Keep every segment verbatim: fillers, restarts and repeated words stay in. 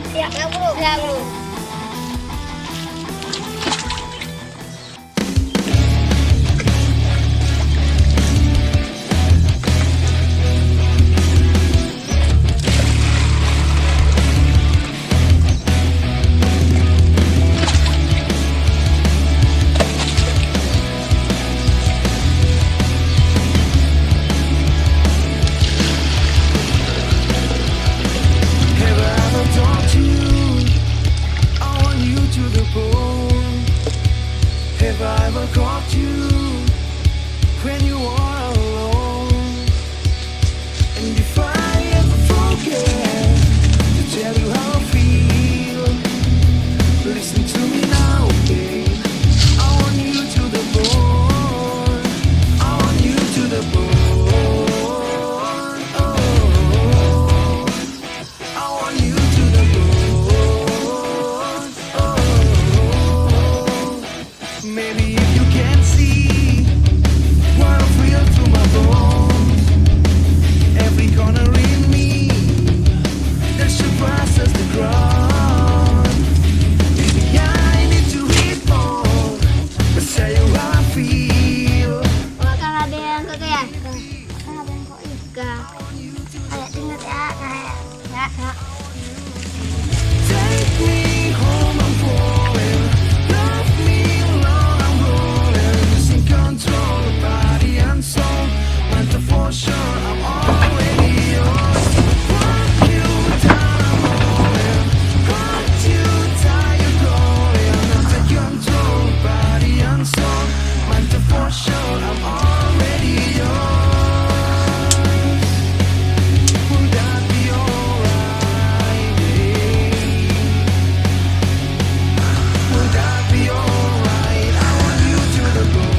Siap, Guru. Siap, Guru. Have I ever taught you? I want you to the bone. Have I ever caught you when you are alone? And if I ever forget to tell you how I feel, listen to me now, babe. I want you to the bone. I want you to the bone. Oh, I want you to the bone. Oh, maybe if you can see what I feel through my bones, every corner in me that surprises the ground. Maybe I need to read more, but tell you how I feel. Awak kan ada yang kau kaya? Kan ada yang kau ingat. Ayo, ingat ya, kayak, ya, ya. Take me home, I'm falling. Love me, Lord, I'm rolling. Losing control of body and soul. Matter for sure, I'm already yours. Want you down, I'm rolling. Want you tired, calling. I'm taking control of body and soul. Matter for sure, I'm already yours. Would that be alright, babe? Would that be alright? I want you to the bone.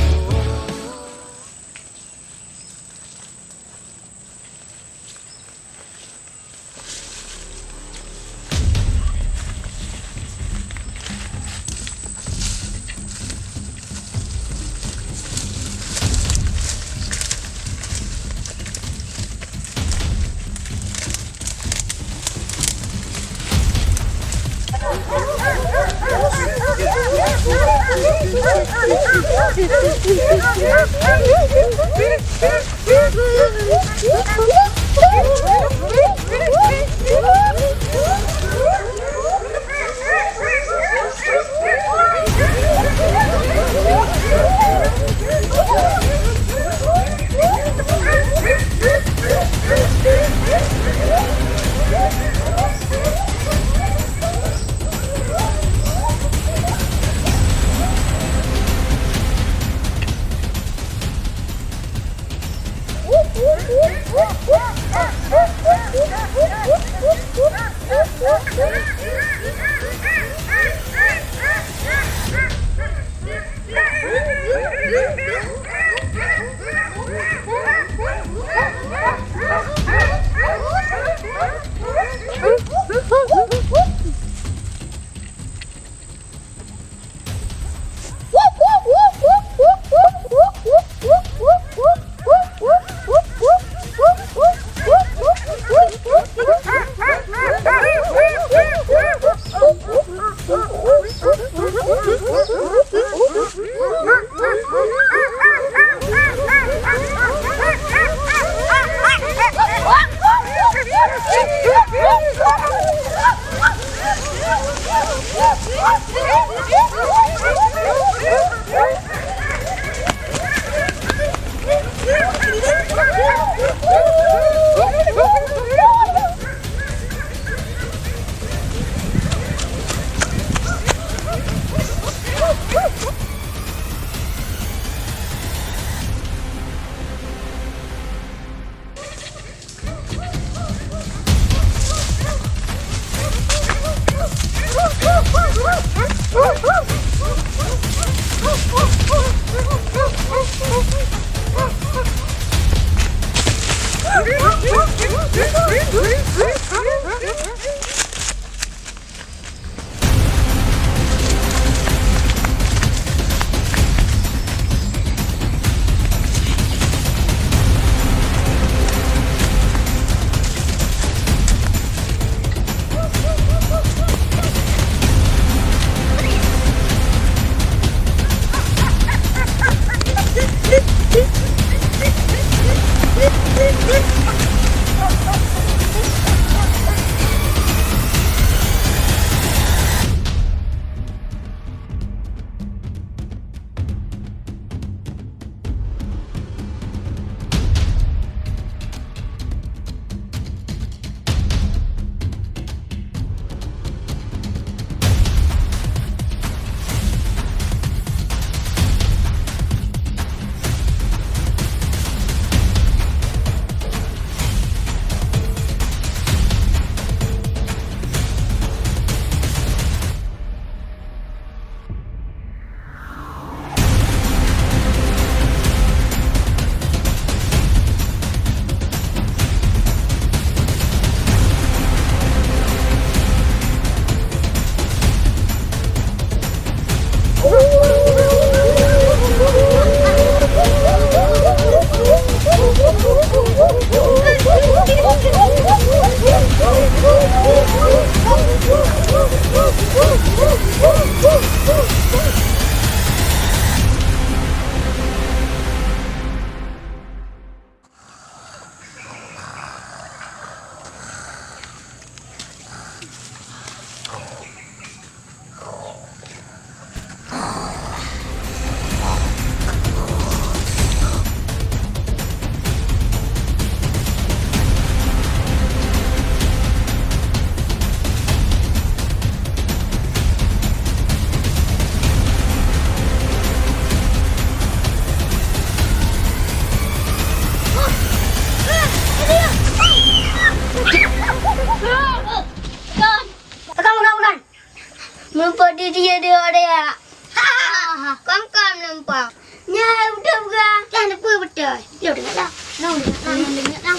Dia dia dia. Ha, ha, ha. Kongkong numpang. Nya udah buka. Dah neupeu betul. Lo dengar lah. Lo dengar lah. Lo dengar lah.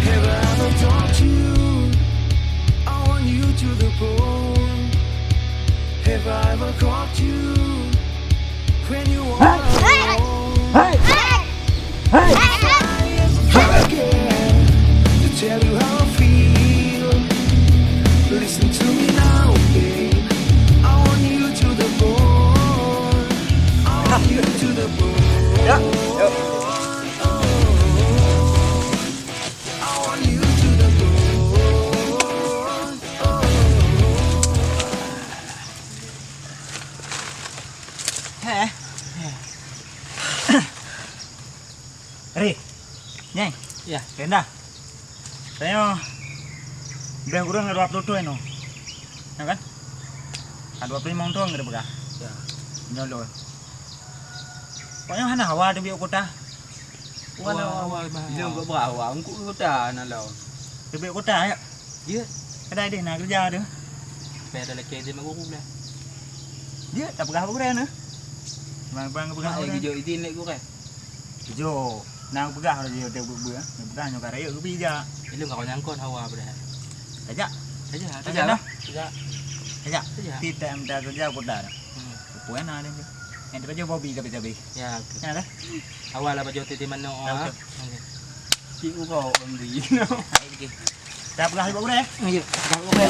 Have I ever taught you? I want you to the bone. Have I ever caught you when you are alone? I am forget to tell you how I feel. Listen to me now, babe. I want you to the bone. I want you to the bone. Ya, ya. I want you to the bone. Heh. Ri, Nyeng. Ya. Keunan. Tanyoe beh ureueng dua ploh thôn nyoe. Ya kan? Ka dua ploh limong thôn geupeugah. Ya. Nyoe lôn. Pokoknya hana hawa teubiet u kota. Hana hawa, hawa, hawa. Ilôn geupeugah hawa, engkuk u kota na lôn. Teubiet u kota, ya? Jeuet. Kadai deh na keureuja deh. Payah talakée idin bak gurée. Jeuet, tapeugah bak gurée na. Bang, bang, peugah bak gurée. Geujok idin lé gurée. Jok, na peugah laju dia bu-, bu-, peugah nyoe ka rayeuk geubi jak. Ilôn ka nyang kon hawa padahai. Tajak. Tajak, tajak, tajak lah. Tajak. Tajak. Tajak. Kita minta kerja kota dah. Hmm. Puan ada je. Yang tu kerja bobi tapi-tapi. Ya, okey. Ya lah. Awal lah baju titi manok, ah. Okey. Okey. Cik uroe beli. Hai, okey. Dah peugah bak gurée? Ya, peugah bak gurée.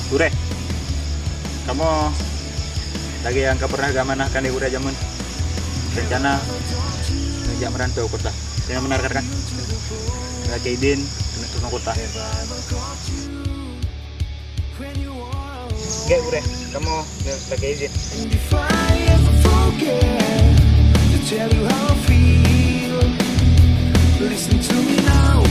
Gurée, kamoe lagée nyang ka pernah geuamanahkan lé gurée jameun, rencana neujak meurantau u kota. Nyang beuna kan? Lagée idin keuneuk teurimong kota. Gét gurée, kamoe lagée idin. And if I ever forget to tell you how I feel, listen to me now,